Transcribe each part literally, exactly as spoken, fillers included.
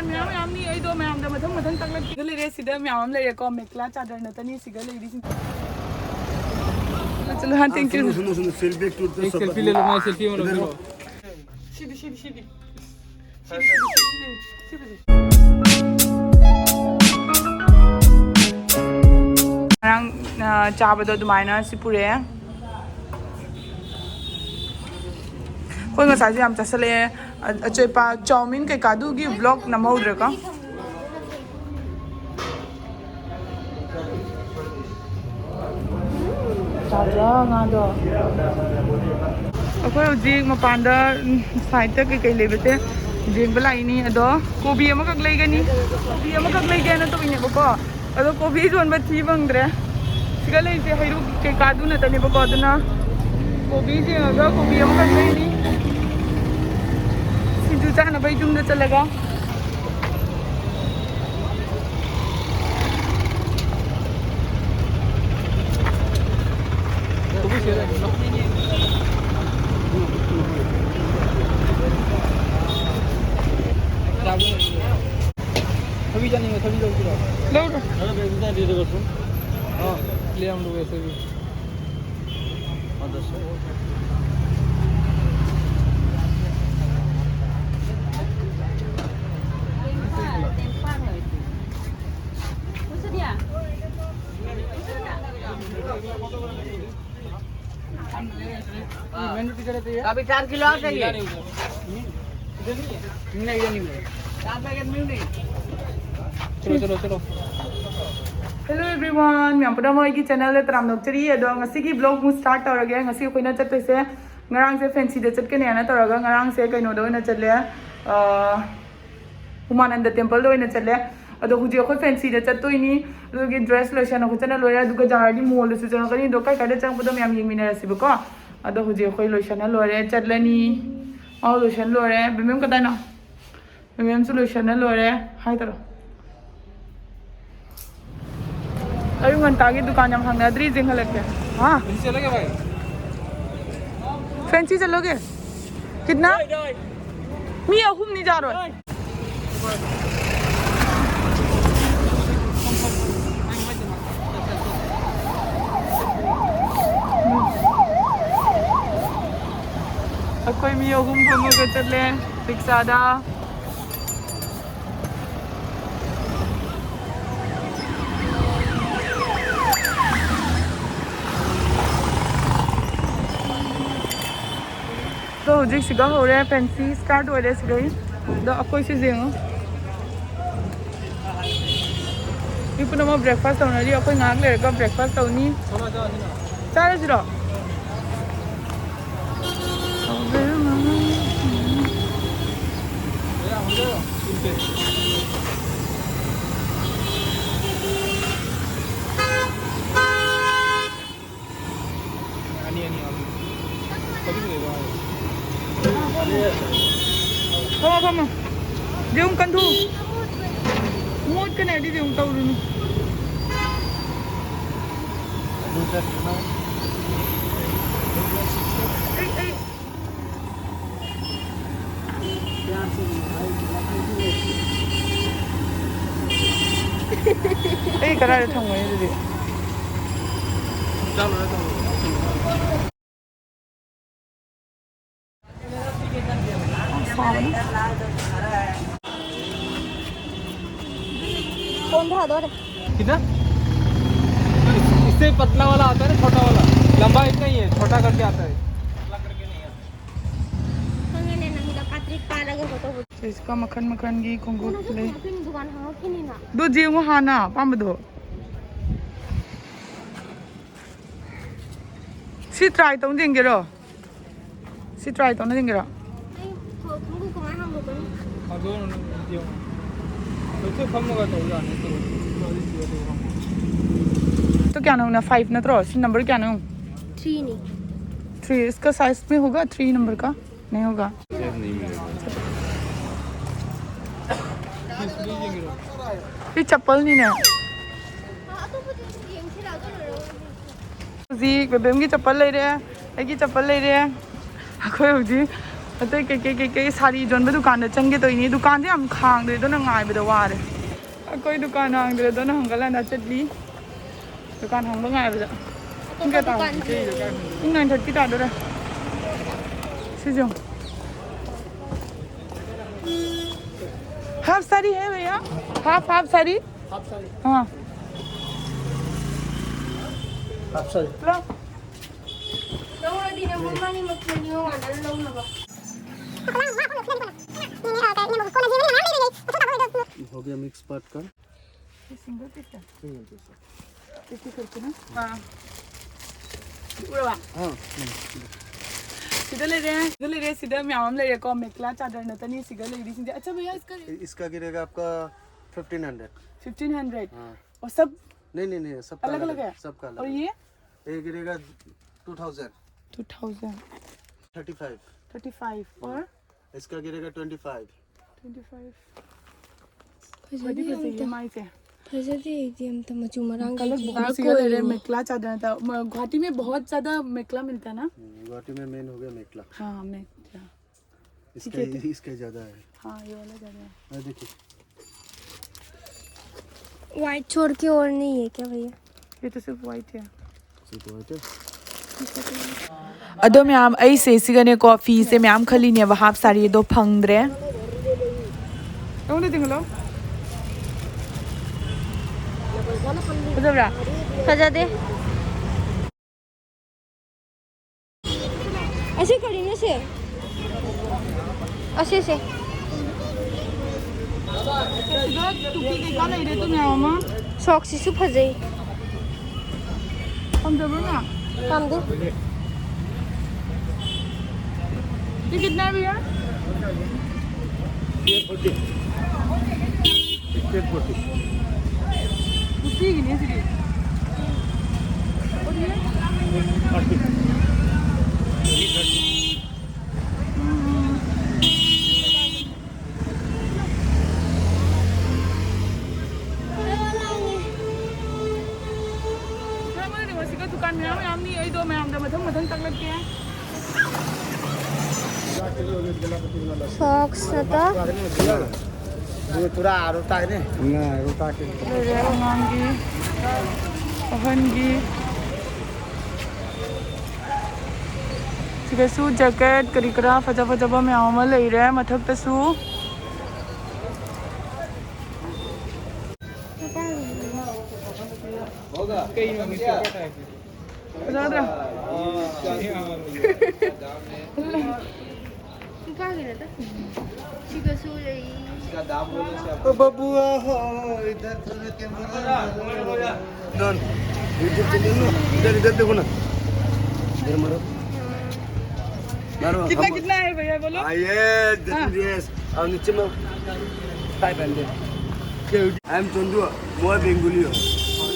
ꯃꯌꯥꯝ ꯃꯌꯥꯝꯅꯤ ꯑꯩꯗꯣ ꯃꯌꯥꯝꯗ ꯃꯊꯪ ꯃꯊꯪ ꯇꯥꯛꯂꯛꯀꯦ꯫ ꯁꯤꯗ ꯂꯩꯔꯦ, ꯁꯤꯗ ꯃꯌꯥꯝ ꯑꯃ ꯂꯩꯔꯦꯀꯣ, ꯃꯦꯈꯂꯥ ꯆꯥꯗꯔ ꯅꯠꯇꯅꯤ ꯁꯤꯒ ꯂꯩꯔꯤꯁꯤꯡ꯫ ꯆꯠꯂꯨ ꯍꯥꯟ, thank you. सुनो, सुनो, सुनो, सेल्फी एक टूट पे एक सब सेल्फी ले लो, मैं सेल्फी में इधर लो। लो। ꯁꯤꯗꯤ, ꯁꯤꯗꯤ, ꯁꯤꯗꯤ꯫ ꯁꯤꯗꯤ, ꯁꯤꯗꯤ, ꯁꯤꯗꯤ, ꯁꯤꯗꯤ꯫ ꯉꯔꯥꯡ, ꯑ, ꯆꯥꯕꯗꯣ ꯑꯗꯨꯃꯥꯏꯅ ꯁꯤ ꯄꯨꯔꯛꯑꯦ꯫ ꯑꯩꯈꯣꯏ ꯉꯁꯥꯏꯁꯨ ꯌꯥꯝ ꯆꯥꯁꯜꯂꯛꯑꯦ꯫ ꯑ-, ꯑꯆꯣꯏꯄꯥ ꯆꯥꯎꯃꯤꯟ ꯀꯩꯀꯥꯗꯨꯒꯤ vlog ꯅꯝꯍꯧꯗ꯭ꯔꯦꯀꯣ꯫ ꯇꯥꯖꯥ ꯉꯥꯗꯣ꯫ ꯑꯩꯈꯣꯏ ꯍꯧꯖꯤꯛ ꯃꯄꯥꯟꯗ, ꯎꯝ, side ꯇ ꯀꯩꯀꯩ ꯂꯩꯕꯁꯦ ꯌꯦꯡꯕ ꯂꯥꯛꯏꯅꯤ꯫ ꯑꯗꯣ ꯀꯣꯕꯤ ꯑꯃꯈꯛ ꯂꯩꯒꯅꯤ, ꯀꯣꯕꯤ ꯑꯃꯈꯛ ꯂꯩꯒꯦꯅ ꯇꯧꯏꯅꯦꯕꯀꯣ꯫ ꯑꯗꯣ ꯀꯣꯕꯤ ꯌꯣꯟꯕ ꯊꯤ ꯐꯪꯗ꯭ꯔꯦ꯫ ꯁꯤꯒ ꯂꯩꯁꯦ ꯍꯩꯔꯨꯛ ꯀꯩꯀꯥꯗꯨ ꯅꯠꯇꯅꯦꯕꯀꯣ꯫ ꯑꯗꯨꯅ ꯀꯣꯕꯤ ꯌꯦꯡꯉꯒ ꯀꯣꯕꯤ ꯑꯃꯈꯛ ꯂꯩꯅꯤ꯫ ꯁꯤꯡꯖꯨ ꯆꯥꯅꯕ ꯌꯨꯝꯗ ꯆꯠꯂꯒ꯫ ꯊꯕꯤ ꯆꯥꯅꯤꯡꯉꯦ, ꯊꯕꯤ ꯂꯧꯁꯤꯔꯣ? ꯂꯧꯔꯣ꯫ ꯅꯪ ꯀꯩꯅꯣ ꯆꯥꯗ꯭ꯔꯤꯗꯣ ꯀꯩꯁꯨ? ꯑꯥ꯫ ꯂꯩꯔꯝꯗꯣ ꯀꯩꯁꯨ꯫ ꯑꯗꯨꯁꯨ꯫ अभी चार किलो और चाहिए। नहीं, ये नहीं है। चार पैकेट मिल नहीं। चलो, चलो, चलो। Hello everyone, ꯃꯌꯥꯝ ꯄꯨꯝꯅꯃꯛ ꯑꯩꯒꯤ channel ꯗ ꯇꯔꯥꯝꯅ ꯑꯣꯛꯆꯔꯤ꯫ ꯑꯗꯣ ꯉꯁꯤꯒꯤ vlog ꯑꯃꯨꯛ start ꯇꯧꯔꯒꯦ꯫ ꯉꯁꯤ ꯑꯩꯈꯣꯏꯅ ꯆꯠꯇꯣꯏꯁꯦ, ꯉꯔꯥꯡꯁꯦ ꯐꯦꯟꯁꯤꯗ ꯆꯠꯀꯅꯦꯅ ꯇꯧꯔꯒ ꯉꯔꯥꯡꯁꯦ ꯀꯩꯅꯣꯗ ꯑꯣꯏꯅ ꯆꯠꯂꯦ, ꯑ, ꯎꯃꯥꯅꯟꯗ temple ꯗ ꯑꯣꯏꯅ ꯆꯠꯂꯦ꯫ ꯑꯗꯣ ꯍꯧꯖꯤꯛ ꯑꯩꯈꯣꯏ ꯐꯦꯟꯁꯤꯗ ꯆꯠꯇꯣꯏꯅꯤ꯫ ꯑꯗꯨꯒꯤ dress ꯂꯣꯏꯁꯟꯅ ꯈꯣꯠꯆꯟꯅ ꯂꯣꯏꯔꯦ꯫ ꯑꯗꯨꯒ ꯖꯥꯔꯗꯤ ꯃꯣꯜꯗꯁꯨ ꯆꯪꯉꯛꯀꯅꯤ꯫ ꯑꯗꯣ ꯀꯥꯏ ꯀꯥꯏꯗ ꯆꯪꯉꯛꯄꯗꯣ ꯃꯌꯥꯝ ꯌꯦꯡꯃꯤꯟꯅꯔꯁꯤꯕꯀꯣ꯫ ꯑꯗꯣ ꯍꯧꯖꯤꯛ ꯑꯩꯈꯣꯏ ꯂꯣꯏꯁꯟꯅ ꯂꯣꯏꯔꯦ, ꯆꯠꯂꯅꯤ꯫ ꯃꯥ ꯂꯣꯏꯁꯟ ꯂꯣꯏꯔꯦ꯫ ꯕꯦꯝꯕꯦꯝ ꯀꯗꯥꯏꯅꯣ? ꯕꯦꯝꯕꯦꯝꯁꯨ ꯂꯣꯏꯁꯟꯅ ꯂꯣꯏꯔꯦ꯫ ꯍꯥꯏ ꯇꯧꯔꯣ꯫ ꯑꯌꯨꯛ ꯉꯟꯇꯥꯒꯤ ꯗꯨꯀꯥꯟ ꯌꯥꯝ ꯍꯥꯡꯅꯗ꯭ꯔꯤ, ꯆꯦꯟꯈꯠꯂꯛꯀꯦ꯫ ꯍꯥ? ꯐꯦꯟꯁꯤ ꯆꯠꯂꯣꯒꯦ꯫ ꯀꯤꯠꯅ? ꯃꯤ ꯑꯍꯨꯝꯅꯤ ꯌꯥꯔꯣꯏ꯫ ꯑꯩꯈꯣꯏ ꯃꯤ ꯑꯍꯨꯝ ꯐꯝꯃꯒ ꯆꯠꯂꯦ ꯔꯤꯛꯁꯥꯗ꯫ ꯑꯗꯣ ꯍꯧꯖꯤꯛ ꯁꯤꯒ ꯍꯧꯔꯦ, ꯐꯦꯟꯁꯤ ꯁ꯭ꯇꯥꯔꯠ ꯑꯣꯏꯔꯦ ꯁꯤꯗꯩ꯫ ꯑꯗꯣ ꯑꯩꯈꯣꯏꯁꯨ ꯌꯦꯡꯉꯣ, ꯃꯤ ꯄꯨꯝꯅꯃꯛ ꯕ꯭ꯔꯦꯛꯐꯥꯁ ꯇꯧꯅꯔꯤ꯫ ꯑꯩꯈꯣꯏ ꯉꯥꯏꯍꯥꯛ ꯂꯩꯔꯒ ꯕ꯭ꯔꯦꯛꯐꯥꯁ ꯇꯧꯅꯤ꯫ ꯆꯥꯔꯁꯤꯔꯣ? ꯐꯝꯃꯣ, ꯐꯝꯃꯣ꯫ ꯌꯦꯡꯉꯨ ꯀꯟꯊꯨ꯫ ꯃꯣꯠꯀꯅꯤ ꯑꯗꯨꯗꯤ ꯑꯃꯨꯛ ꯇꯧꯔꯨꯅꯨ꯫ ꯑꯩ, ꯑꯩ꯫ ꯑꯩ ꯀꯗꯥꯏꯗ ꯊꯝꯒꯅꯤ ꯑꯗꯨꯗꯤ? ꯐꯣꯟ ꯊꯥꯗꯣꯔꯦ꯫ किधर? इस-, इससे पतला वाला आता है ना, छोटा वाला, लंबा इतना ही है, छोटा करके आता है। ꯈꯪꯉꯦꯅꯦ, ꯅꯪꯗ ꯄꯥꯇ꯭ꯔꯤꯛ ꯄꯥꯜꯂꯒ ꯐꯣꯇꯣ ꯁꯤꯁꯤꯀ ꯃꯈꯟ ꯃꯈꯟꯒꯤ ꯈꯣꯡꯎꯞ ꯂꯩ꯫ ꯗꯨꯀꯥꯟ ꯍꯥꯡꯉꯛꯈꯤꯅꯤꯅ꯫ ꯑꯗꯨ ꯌꯦꯡꯉꯨ ꯍꯥꯟꯅ ꯑꯄꯥꯝꯕꯗꯣ꯫ ꯁꯤ ꯇ꯭ꯔꯥꯏ ꯇꯧꯅ ꯌꯦꯡꯒꯦꯔꯣ? ꯁꯤ ꯇ꯭ꯔꯥꯏ ꯇꯧꯅ ꯌꯦꯡꯒꯦꯔꯣ? ꯑꯩ ꯈꯣꯡꯎꯞ ꯀꯃꯥꯏꯅ ꯍꯥꯡꯗꯣꯛꯀꯅꯤ? ꯑꯗꯣ ꯌꯦꯡꯉꯣ꯫ ꯂꯣꯏꯊꯣꯛ ꯐꯝꯃꯒ ꯇꯧ ꯌꯥꯅꯤ, ꯇꯧ꯫ तो क्या नाम है? फ़ाइव नत्रो? सी नंबर क्या नाम? थ्री नहीं। थ्री, इसका साइज में होगा थ्री नंबर का? नहीं होगा। ये चप्पल नहीं है। ꯍꯧꯖꯤꯛ ꯕꯦꯕꯦꯝꯒꯤ ꯆꯄꯜ ꯂꯩꯔꯦ, ꯑꯩꯒꯤ ꯆꯄꯜ ꯂꯩꯔꯦ꯫ ꯑꯩꯈꯣꯏ ꯍꯧꯖꯤꯛ ꯑꯇꯩ ꯀꯩꯀꯩ ꯀꯩꯀꯩ ꯁꯥꯔꯤ ꯌꯣꯟꯕ ꯗꯨꯀꯥꯟꯗ ꯆꯪꯒꯦ ꯇꯧꯔꯤꯅꯤ꯫ ꯗꯨꯀꯥꯟꯁꯦ ꯌꯥꯝ ꯈꯥꯡꯗ꯭ꯔꯦ, ꯑꯗꯨꯅ ꯉꯥꯏꯕꯗ ꯋꯥꯔꯦ꯫ ꯑꯩꯈꯣꯏ ꯗꯨꯀꯥꯟ ꯍꯥꯡꯗ꯭ꯔꯦ, ꯑꯗꯨꯅ ꯍꯪꯒꯠ ꯍꯟꯗ ꯆꯠꯂꯤ꯫ ꯗꯨꯀꯥꯟ ꯍꯥꯡꯕ ꯉꯥꯏꯕꯗ꯫ ꯄꯨꯡ ꯀꯌꯥ ꯇꯥꯔꯒꯦ? ꯄꯨꯡ ꯅꯥꯏꯟ ꯊꯥꯔꯇꯤ ꯇꯥꯗꯣꯔꯦ꯫ ꯁꯤꯁꯨ꯫ ꯍꯥꯐ ꯁꯥꯔꯤ ꯍꯦ ꯚꯩꯌꯥ? ꯍꯥꯐ, ꯍꯥꯐ ꯁꯥꯔꯤ? ꯑꯥ꯫ ꯍꯥꯐ ꯁꯥꯔꯤ꯫ ꯂꯣ꯫ ꯂꯧꯔꯗꯤ ꯅꯪ ꯃꯃꯥꯅꯤ ꯃꯈꯣꯟꯅꯤ ꯃꯉꯥꯗ ꯂꯧꯅꯕ꯫ हो गया मिक्स पार्ट का। ये सिंगल पीस है। सिंगल पीस है। ऐसे करके ना। हाँ। पूरा। हाँ। ꯁꯤꯗ ꯂꯩꯔꯦ, ꯁꯤꯗ ꯂꯩꯔꯦ, ꯁꯤꯗ ꯃꯌꯥꯝ ꯑꯃ ꯂꯩꯔꯦꯀꯣ꯫ ꯃꯦꯈꯂꯥ ꯆꯥꯗꯔ ꯅꯠꯇꯅꯤ ꯁꯤꯗ ꯂꯩꯔꯤꯁꯤꯡꯁꯦ꯫ अच्छा भैया, इसका रेट? इसका गिरेगा आपका फिफ्टीन हंड्रेड। Fifteen hundred. हाँ। और सब नहीं, नहीं, नहीं, सबका अलग अलग अलग है? है, सबका अलग और अलग। ये? ये गिरेगा two thousand. Two thousand. Thirty five. Thirty five और? इसका गिरेगा ट्वेंटी फाइव। Twenty five. ꯐꯖꯗꯦ ꯐꯗꯤ ꯐꯖꯩꯌꯦ ꯑꯝꯇ꯫ ꯃꯥꯏꯁꯦ꯫ ꯐꯖꯗꯦ ꯑꯩꯗꯤ ꯑꯝꯇ ꯃꯆꯨ ꯃꯔꯥꯡꯁꯦ ꯀꯂꯔ ꯗꯥꯔꯛ ꯕꯣꯜꯁꯤꯒ ꯂꯩꯔꯦ, ꯑꯣꯏꯌꯦꯕ꯫ ꯃꯦꯈꯂꯥ ꯆꯥꯗꯔ ꯅꯠꯇ-, म-, गुवाहाटी में बहुत ज्यादा मेखला मिलता है ना? हम्म, गुवाहाटी में मेन हो गया मेखला। हाँ, मेखला। इसका ठीक है, ही, तो इसका ही ज्यादा है। हाँ, ये वाला ज्यादा है। ये देखिए। वाइट छोड़ के और नहीं है क्या भैया? ये तो सिर्फ वाइट है। सिर्फ वाइट है। ꯑꯗꯣ ꯃꯌꯥꯝ, ꯑꯩꯁꯦ ꯁꯤꯒꯅꯦꯀꯣ, ꯐꯤꯁꯦ ꯃꯌꯥꯝ ꯈꯜꯂꯤꯅꯦꯕ, ꯍꯥꯞ ꯁꯥꯔꯤ ꯑꯗꯣ ꯐꯪꯗ꯭ꯔꯦ꯫ ꯑꯩꯉꯣꯟꯗ ꯆꯤꯡꯍꯜꯂꯣ꯫ ꯐꯖꯕ꯭ꯔꯥ? ꯐꯖꯗꯦ꯫ ꯑꯁꯤ ꯀꯔꯤꯅꯣ ꯁꯦ? ꯑꯁꯤꯁꯦ꯫ ꯁꯤꯗ ꯇꯨꯄꯤ ꯀꯩꯀꯥ ꯂꯩꯔꯦ, ꯑꯗꯨ ꯃꯌꯥꯝ ꯑꯃ꯫ ꯁꯣꯛꯁꯤꯁꯨ ꯐꯖꯩ꯫ ꯄꯥꯝꯖꯕ꯭ꯔꯣ ꯅꯪ? ꯄꯥꯝꯗꯦ꯫ ये कितना है भैया? ये फोर्टी। Ten forty. ꯅꯨꯄꯤꯒꯤꯅꯦ ꯁꯤꯗꯤ꯫ ꯊꯥꯔꯇꯤ꯫ ꯎꯝ꯫ ꯉꯁꯤꯒ ꯗꯨꯀꯥꯟ ꯃꯌꯥꯝ ꯃꯌꯥꯝꯅꯤ, ꯑꯩꯗꯣ ꯃꯌꯥꯝꯗ ꯃꯊꯪ ꯃꯊꯪ ꯇꯥꯛꯂꯛꯀꯦ꯫ Socks ꯅꯠꯇ? ꯑꯗꯨꯒ ꯇꯨꯔꯥ ꯑꯗꯨ ꯇꯥꯛꯅꯤ꯫ ꯂꯣꯏꯔꯦ ꯑꯉꯥꯡꯒꯤ, ꯑꯍꯟꯒꯤ꯫ ꯁꯤꯗꯁꯨ jacket ꯀꯔꯤ ꯀꯔꯥ ꯐꯖ ꯐꯖꯕ ꯃꯌꯥꯝ ꯑꯃ ꯂꯩꯔꯦ ꯃꯊꯛꯇꯁꯨ꯫ ꯐꯖꯗ꯭ꯔꯥ? ꯁꯤꯒꯁꯨ ꯂꯩ꯫ ओ बबुआ हो, इधर तो कैमरा। Done. YouTube channel में इधर, इधर देखो ना। इधर मारो। मारो, कितना, हम कितना है भैया, बोलो? हाँ, ये, हाँ। Yes. और नीचे में type and they. I am Chandu, more Bengali.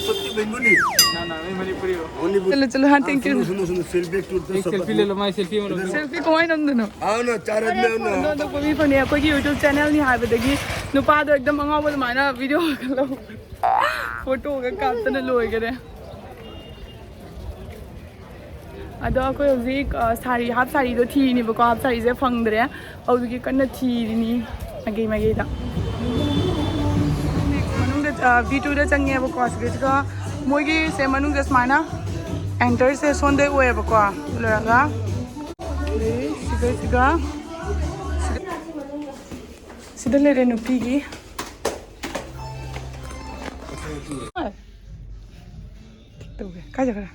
सच्ची Bengali। ना, ना, मैं मणिपुरी हूँ। मणिपुरी। चलो, चलो, हाँ, हाँ, thank you। सुनो, सुनो, सुनो, selfie एक tour तो एक सब selfie ले लो, मैं selfie में लो। इधर selfie को वहीं नंदनो। हाँ ना, चार आदमी हो ना। ꯑꯗꯣ ꯑꯩꯈꯣꯏꯒꯤ YouTube channelꯅꯤ ꯍꯥꯏꯕꯗꯒꯤ ꯅꯨꯄꯥꯗꯣ एकदम ꯑꯉꯥꯎꯕ ꯑꯗꯨꯃꯥꯏꯅ video ꯂꯧ, photoꯒ ꯀꯥꯞꯇꯅ ꯂꯣꯏꯈꯔꯦ꯫ ꯑꯗꯣ ꯑꯩꯈꯣꯏ ꯍꯧꯖꯤꯛ, ꯑ, ꯁꯥꯔꯤ, half ꯁꯥꯔꯤꯗꯣ ꯊꯤꯔꯤꯅꯦꯕꯀꯣ꯫ Half ꯁꯥꯔꯤꯁꯦ ꯐꯪꯗ꯭ꯔꯦ, ꯑꯗꯨꯒꯤ ꯀꯟꯅ ꯊꯤꯔꯤꯅꯤ ꯃꯥꯏꯀꯩ ꯃꯥꯏꯀꯩꯗ꯫ ꯃꯅꯨꯡꯗ, ꯑ, V twoꯗ ꯆꯪꯉꯦꯕꯀꯣ꯫ ꯁꯤꯗꯩꯁꯤꯗ ꯃꯣꯏꯒꯤꯁꯦ ꯃꯅꯨꯡꯗ ꯁꯨꯃꯥꯏꯅ enterꯁꯦ ꯁꯣꯝꯗꯩ ꯑꯣꯏꯌꯦꯕꯀꯣ꯫ ꯂꯣꯏꯔꯒ ꯑꯗꯩ ꯁꯤꯗꯩꯁꯤꯗ ꯁꯤꯗ ꯂꯩꯔꯦ ꯅꯨꯄꯤꯒꯤ꯫ ꯇꯧꯒꯦ꯫ ꯀꯥꯏ ꯆꯠꯈ꯭ꯔꯦ?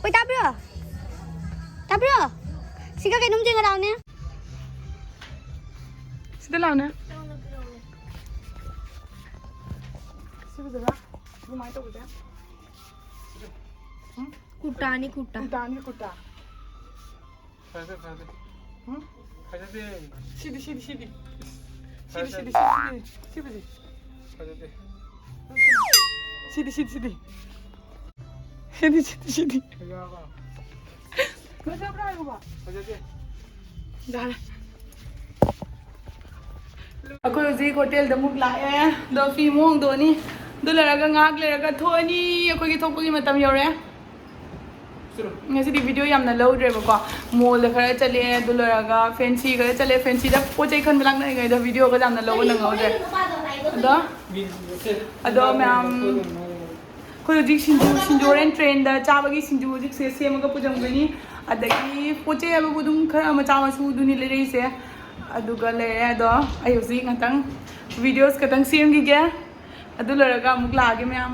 ꯑꯣꯏ, ꯇꯥꯕ꯭ꯔꯣ? ꯇꯥꯕ꯭ꯔꯣ? ꯁꯤꯒ ꯀꯩꯅꯣꯝ ꯌꯦꯡꯉ ꯂꯥꯎꯅꯦ꯫ ꯁꯤꯗ ꯂꯥꯎꯅꯦ꯫ ꯁꯤ ꯐꯖꯕ꯭ꯔꯥ? ꯑꯗꯨꯃꯥꯏꯅ ꯇꯧꯕꯁꯦ꯫ ꯎꯝ? ꯀꯨꯔꯇꯥꯅꯤ, ꯀꯨꯔꯇꯥ꯫ ꯀꯨꯔꯇꯥꯅꯤ, ꯀꯨꯔꯇꯥ꯫ ꯐꯖꯗꯦ, ꯐꯖꯗꯦ꯫ ꯎꯝ? ꯐꯖꯗꯦ꯫ ꯁꯤꯗꯤ, ꯁꯤꯗꯤ, ꯁꯤꯗꯤ꯫ ꯁꯤꯗꯤ, ꯐꯖꯗꯦ꯫ ꯁꯤꯗꯤ, ꯁꯤꯗꯤ, ꯁꯤꯗꯤ꯫ ꯁꯤ ꯐꯖꯩ꯫ ꯐꯖꯗꯦ꯫ ꯁꯤꯗꯤ, ꯁꯤꯗꯤ, ꯁꯤꯗꯤ꯫ ꯁꯤꯗꯤ, ꯁꯤꯗꯤ, ꯁꯤꯗꯤ꯫ ꯐꯖꯕ꯭ꯔꯥ? ꯐꯖꯕ꯭ꯔꯥ ꯍꯥꯏꯌꯣꯕ? ꯐꯖꯗꯦ꯫ ꯌꯥꯔꯦ꯫ ꯑꯩꯈꯣꯏ ꯍꯧꯖꯤꯛ ꯍꯣꯇꯦꯜꯗ ꯑꯃꯨꯛ ꯂꯥꯛꯑꯦ꯫ ꯑꯗꯣ ꯐꯤ ꯑꯃꯨꯛ ꯍꯣꯡꯗꯣꯛꯑꯅꯤ꯫ ꯑꯗꯨ ꯂꯩꯔꯒ ꯉꯥꯏꯍꯥꯛ ꯂꯩꯔꯒ ꯊꯣꯛꯑꯅꯤ꯫ ꯑꯩꯈꯣꯏꯒꯤ ꯊꯣꯛꯄꯒꯤ ꯃꯇꯝ ꯌꯧꯔꯦ꯫ ꯉꯁꯤꯗꯤ ꯚꯤꯗꯤꯑꯣ ꯌꯥꯝꯅ ꯂꯧꯗ꯭ꯔꯦꯕꯀꯣ꯫ ꯃꯣꯜꯗ ꯈꯔ ꯆꯠꯂꯦ, ꯑꯗꯨ ꯂꯣꯏꯔꯒ ꯐꯦꯟꯁꯤ ꯈꯔ ꯆꯠꯂꯦ꯫ ꯐꯦꯟꯁꯤꯗ ꯄꯣꯠ ꯆꯩ ꯈꯟꯕ ꯂꯥꯛꯅꯔꯤꯉꯩꯗ ꯚꯤꯗꯤꯑꯣꯒ ꯌꯥꯝꯅ ꯂꯧꯕ ꯅꯪꯍꯧꯗ꯭ꯔꯦ꯫ ꯑꯗꯣ ꯑꯗꯣ ꯃꯌꯥꯝ, ꯑꯩꯈꯣꯏ ꯍꯧꯖꯤꯛ ꯁꯤꯡꯖꯨ, ꯁꯤꯡꯖꯨ ꯍꯣꯔꯦꯟ ꯇ꯭ꯔꯦꯟꯗ ꯆꯥꯕꯒꯤ ꯁꯤꯡꯖꯨ ꯍꯧꯖꯤꯛꯁꯦ ꯁꯦꯝꯃꯒ ꯄꯨꯖꯝꯒꯅꯤ꯫ ꯑꯗꯒꯤ ꯄꯣꯠ ꯆꯩ ꯍꯥꯏꯕꯕꯨ ꯑꯗꯨꯝ ꯈꯔ ꯃꯆꯥ ꯃꯁꯨꯗꯨꯅꯤ ꯂꯩꯔꯛꯏꯁꯦ꯫ ꯑꯗꯨꯒ ꯂꯩꯔꯦ꯫ ꯑꯗꯣ ꯑꯩ ꯍꯧꯖꯤꯛ ꯉꯥꯛꯇꯪ ꯚꯤꯗꯤꯑꯣꯁ ꯈꯛꯇꯪ ꯁꯦꯝꯈꯤꯒꯦ꯫ ꯑꯗꯨ ꯂꯣꯏꯔꯒ ꯑꯃꯨꯛ ꯂꯥꯛꯑꯒꯦ ꯃꯌꯥꯝ꯫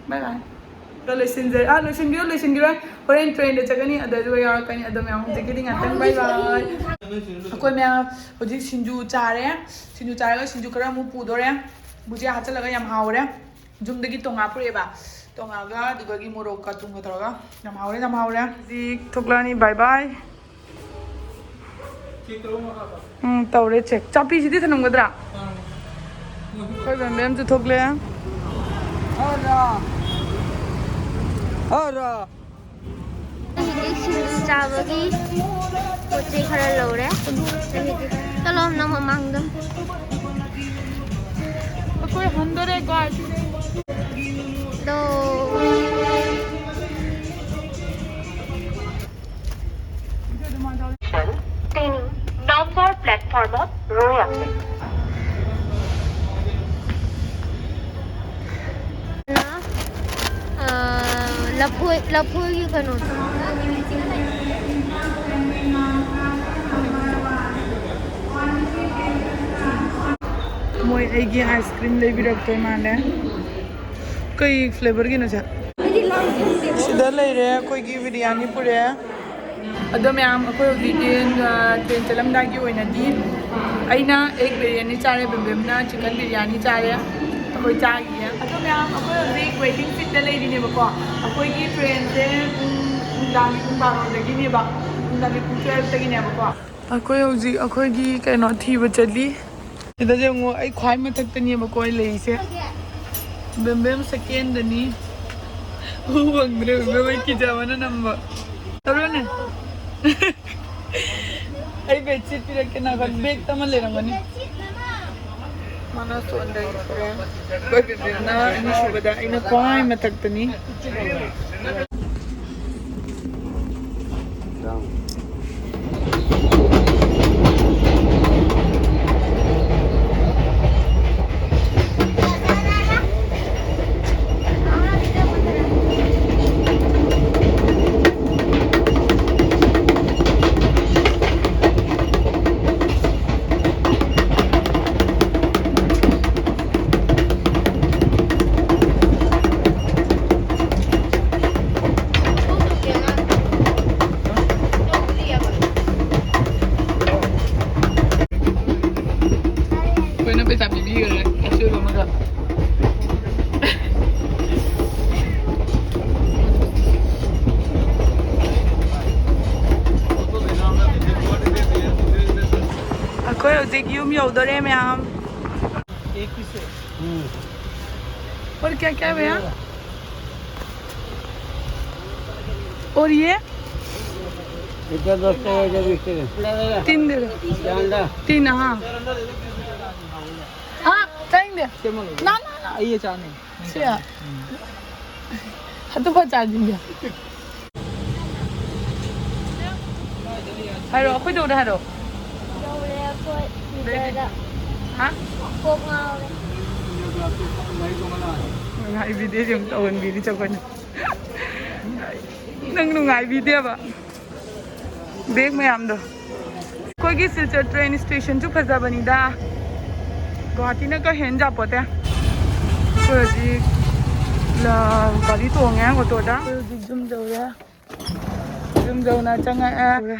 ꯕꯥꯏ ꯕꯥꯏ꯫ ꯑꯗꯣ ꯂꯣꯏꯁꯤꯟꯖꯔ-, ꯑꯥ, ꯂꯣꯏꯁꯤꯟꯕꯤꯔꯣ, ꯂꯣꯏꯁꯤꯟꯕꯤꯔꯣ꯫ ꯍꯣꯔꯦꯟ ꯇ꯭ꯔꯦꯟꯗ ꯆꯠꯀꯅꯤ, ꯑꯗꯨꯗ ꯑꯗꯨꯒ ꯌꯥꯎꯔꯛꯀꯅꯤ꯫ ꯑꯗꯣ ꯃꯌꯥꯝ ꯍꯧꯖꯤꯛꯀꯤꯗꯤ ꯉꯥꯛꯇꯪ ꯕꯥꯏ ꯕꯥꯏ꯫ ꯑꯩꯈꯣꯏ ꯃꯌꯥꯝ ꯍꯧꯖꯤꯛ ꯁꯤꯡꯖꯨ ꯆꯥꯔꯦ꯫ ꯁꯤꯡꯖꯨ ꯆꯥꯔꯒ ꯁꯤꯡꯖꯨ ꯈꯔ ꯑꯃꯨꯛ ꯄꯨꯗꯣꯔꯦ꯫ ꯕꯨꯖꯤꯌꯥ ꯍꯥꯞꯆꯤꯜꯂꯒ ꯌꯥꯝ ꯍꯥꯎꯔꯦ꯫ ꯌꯨꯝꯗꯒꯤ ꯇꯣꯉꯥ ꯄꯨꯔꯛꯑꯦꯕ꯫ ꯇꯣꯉꯥꯒ ꯑꯗꯨꯒ ꯃꯣꯔꯣꯛꯀ ꯊꯨꯝꯒ ꯇꯧꯔꯒ ꯌꯥꯝ ꯍꯥꯎꯔꯦ, ꯌꯥꯝ ꯍꯥꯎꯔꯦ꯫ ꯍꯧꯖꯤꯛ ꯊꯣꯛꯂꯛꯑꯅꯤ꯫ ꯕꯥꯏ ꯕꯥꯏ꯫ ꯎꯝ, ꯇꯧꯔꯦ ꯆꯦꯛ꯫ ꯆꯥꯄꯤꯁꯤꯗꯤ ꯊꯅꯝꯒꯗ꯭ꯔꯥ? ꯑꯩꯈꯣꯏ ꯕꯦꯝꯕꯦꯝꯁꯨ ꯊꯣꯛꯂꯦ꯫ ꯑꯔꯥ꯫ ꯑꯔꯥ꯫ ꯍꯧꯖꯤꯛ ꯁꯤꯡꯖꯨ ꯆꯥꯕꯒꯤ ꯄꯣꯠ ꯆꯩ ꯈꯔ ꯂꯧꯔꯦ꯫ ꯆꯠꯂꯣ ꯅꯪ ꯃꯃꯥꯡꯗ꯫ ꯑꯩꯈꯣꯏ ꯍꯟꯗꯣꯔꯦꯀꯣ ꯑꯁꯤꯗꯩ꯫ ꯗꯣ꯫ ꯇꯤꯟ ꯅꯝꯕꯔ ꯄ꯭ꯂꯦꯠꯐꯣꯔꯝ ꯔꯣ ꯂꯐꯣꯏ, ꯂꯐꯣꯏꯒꯤ ꯀꯩꯅꯣꯗꯣ꯫ ꯃꯣꯏ ꯑꯩꯒꯤ ꯑꯥꯏꯁ ꯀ꯭ꯔꯤꯝ ꯂꯩꯕꯤꯔꯛꯇꯣꯏ ꯃꯥꯜꯂꯦ꯫ ꯀꯩ ꯐ꯭ꯂꯦꯕꯔꯒꯤꯅꯣ ꯁꯦ? ꯁꯤꯗ ꯂꯩꯔꯦ, ꯑꯩꯈꯣꯏꯒꯤ ꯕꯤꯔꯌꯥꯅꯤ ꯄꯨꯔꯛꯑꯦ꯫ ꯑꯗꯣ ꯃꯌꯥꯝ, ꯑꯩꯈꯣꯏ ꯍꯧꯖꯤꯛꯇꯤ, ꯑ, ꯇ꯭ꯔꯦꯟ ꯆꯠꯂꯝꯗꯥꯏꯒꯤ ꯑꯣꯏꯅꯗꯤ ꯑꯩꯅ ꯑꯦꯒ ꯕꯤꯔꯌꯥꯅꯤ ꯆꯥꯔꯦ, ꯕꯦꯝꯕꯦꯝꯅ ꯆꯤꯀꯟ ꯕꯤꯔꯌꯥꯅꯤ ꯆꯥꯔꯦ꯫ ꯑꯩꯈꯣꯏ ꯆꯥꯈꯤꯌꯦ꯫ ꯑꯗꯣ ꯃꯌꯥꯝ, ꯑꯩꯈꯣꯏ ꯍꯧꯖꯤꯛ ꯋꯦꯇꯤꯡ ꯁꯤꯠꯇ ꯂꯩꯔꯤꯅꯦꯕꯀꯣ꯫ ꯑꯩꯈꯣꯏꯒꯤ ꯇ꯭ꯔꯦꯟꯁꯦ ꯄꯨꯡ, ꯅꯨꯡꯗꯥꯡꯒꯤ ꯄꯨꯡ ꯕꯥꯔꯣꯗꯒꯤꯅꯦꯕ, ꯅꯨꯡꯗꯥꯡꯒꯤ ꯄꯨꯡ ꯇꯨꯋꯦꯜꯐꯇꯒꯤꯅꯦꯕꯀꯣ꯫ ꯑꯩꯈꯣꯏ ꯍꯧꯖꯤꯛ ꯑꯩꯈꯣꯏꯒꯤ ꯀꯩꯅꯣ ꯊꯤꯕ ꯆꯠꯂꯤ꯫ ꯁꯤꯗ ꯌꯦꯡꯉꯣ, ꯑꯩ ꯈ꯭ꯋꯥꯏ ꯃꯊꯛꯇꯅꯦꯕꯀꯣ ꯑꯩ ꯂꯩꯔꯤꯁꯦ꯫ ꯕꯦꯝꯕꯦꯝ ꯁꯦꯀꯦꯟꯗꯅꯤ꯫ ꯎ ꯐꯪꯗ꯭ꯔꯦ ꯕꯦꯝꯕꯦꯝ, ꯑꯩ ꯀꯤꯖꯕꯅ ꯅꯝꯕ꯫ ꯇꯧꯔꯣꯅꯦ꯫ ꯑꯩ ꯕꯦꯗꯁꯤꯠ ꯄꯤꯔꯛꯀꯦ ꯅꯪ, ꯕꯦꯒꯇ ꯑꯃ ꯂꯩꯔꯝꯒꯅꯤ꯫ ꯃꯥꯅ ꯁꯣꯝꯗ ꯌꯦꯡꯈ꯭ꯔꯦ꯫ ꯑꯩꯈꯣꯏ ꯕꯦꯝꯕꯦꯝꯅ ꯑꯅꯤꯁꯨꯕꯗ, ꯑꯩꯅ ꯈ꯭ꯋꯥꯏ ꯃꯊꯛꯇꯅꯤ꯫ ꯑꯩꯈꯣꯏꯅ ꯄꯩꯁꯥ ꯄꯤꯕꯤꯈ꯭ꯔꯦ ꯑꯆꯣꯏꯕ ꯑꯃꯒ꯫ ꯑꯩꯈꯣꯏ ꯍꯧꯖꯤꯛ ꯌꯨꯝ ꯌꯧꯗꯣꯔꯦ ꯃꯌꯥꯝ꯫ एक पीस है। और क्या क्या है भैया? और ये? इधर दस टका, इधर बीस टका। तीन दे दो। अंडा। तीन, हाँ। हाँ, चाहेंगे। ना, ना, ना। ये चाह नहीं। अच्छा। हाँ, तो बहुत चार्जिंग है। ꯍꯥꯏꯔꯣ, ꯑꯩꯈꯣꯏꯗꯧꯗ ꯍꯥꯏꯔꯣ꯫ ꯌꯧꯔꯦ ꯑꯩꯈꯣꯏ ꯂꯤꯗꯔꯗ꯫ ꯍꯥ? ꯀꯣꯛ ꯉꯥꯎꯔꯦ꯫ ꯅꯨꯡꯉꯥꯏꯕꯤꯗꯦ, ꯁꯨꯝ ꯇꯧꯍꯟꯕꯤꯔꯤ ꯆꯈꯣꯏꯅ꯫ ꯅꯪ ꯅꯨꯡꯉꯥꯏꯕꯤꯗꯦꯕ꯫ ꯕꯦꯒ ꯃꯌꯥꯝꯗꯣ꯫ ꯑꯩꯈꯣꯏꯒꯤ ꯁꯤꯜꯆꯔ ꯇ꯭ꯔꯦꯟ ꯁ꯭ꯇꯦꯁꯟꯁꯨ ꯐꯖꯕꯅꯤꯗ꯫ ꯒꯨꯍꯥꯇꯤꯅ ꯈꯔ ꯍꯦꯟ ꯌꯥꯄꯣꯠꯇꯦ꯫ ꯑꯩꯈꯣꯏ ꯍꯧꯖꯤꯛ ꯂ-, ꯒꯥꯔꯤ ꯇꯣꯡꯉꯦ ꯑꯣꯇꯣꯗ꯫ ꯑꯩꯈꯣꯏ ꯍꯧꯖꯤꯛ ꯌꯨꯝ ꯌꯧꯔꯦ꯫ ꯌꯨꯝ ꯌꯧꯅ ꯆꯪꯉꯛꯑꯦ꯫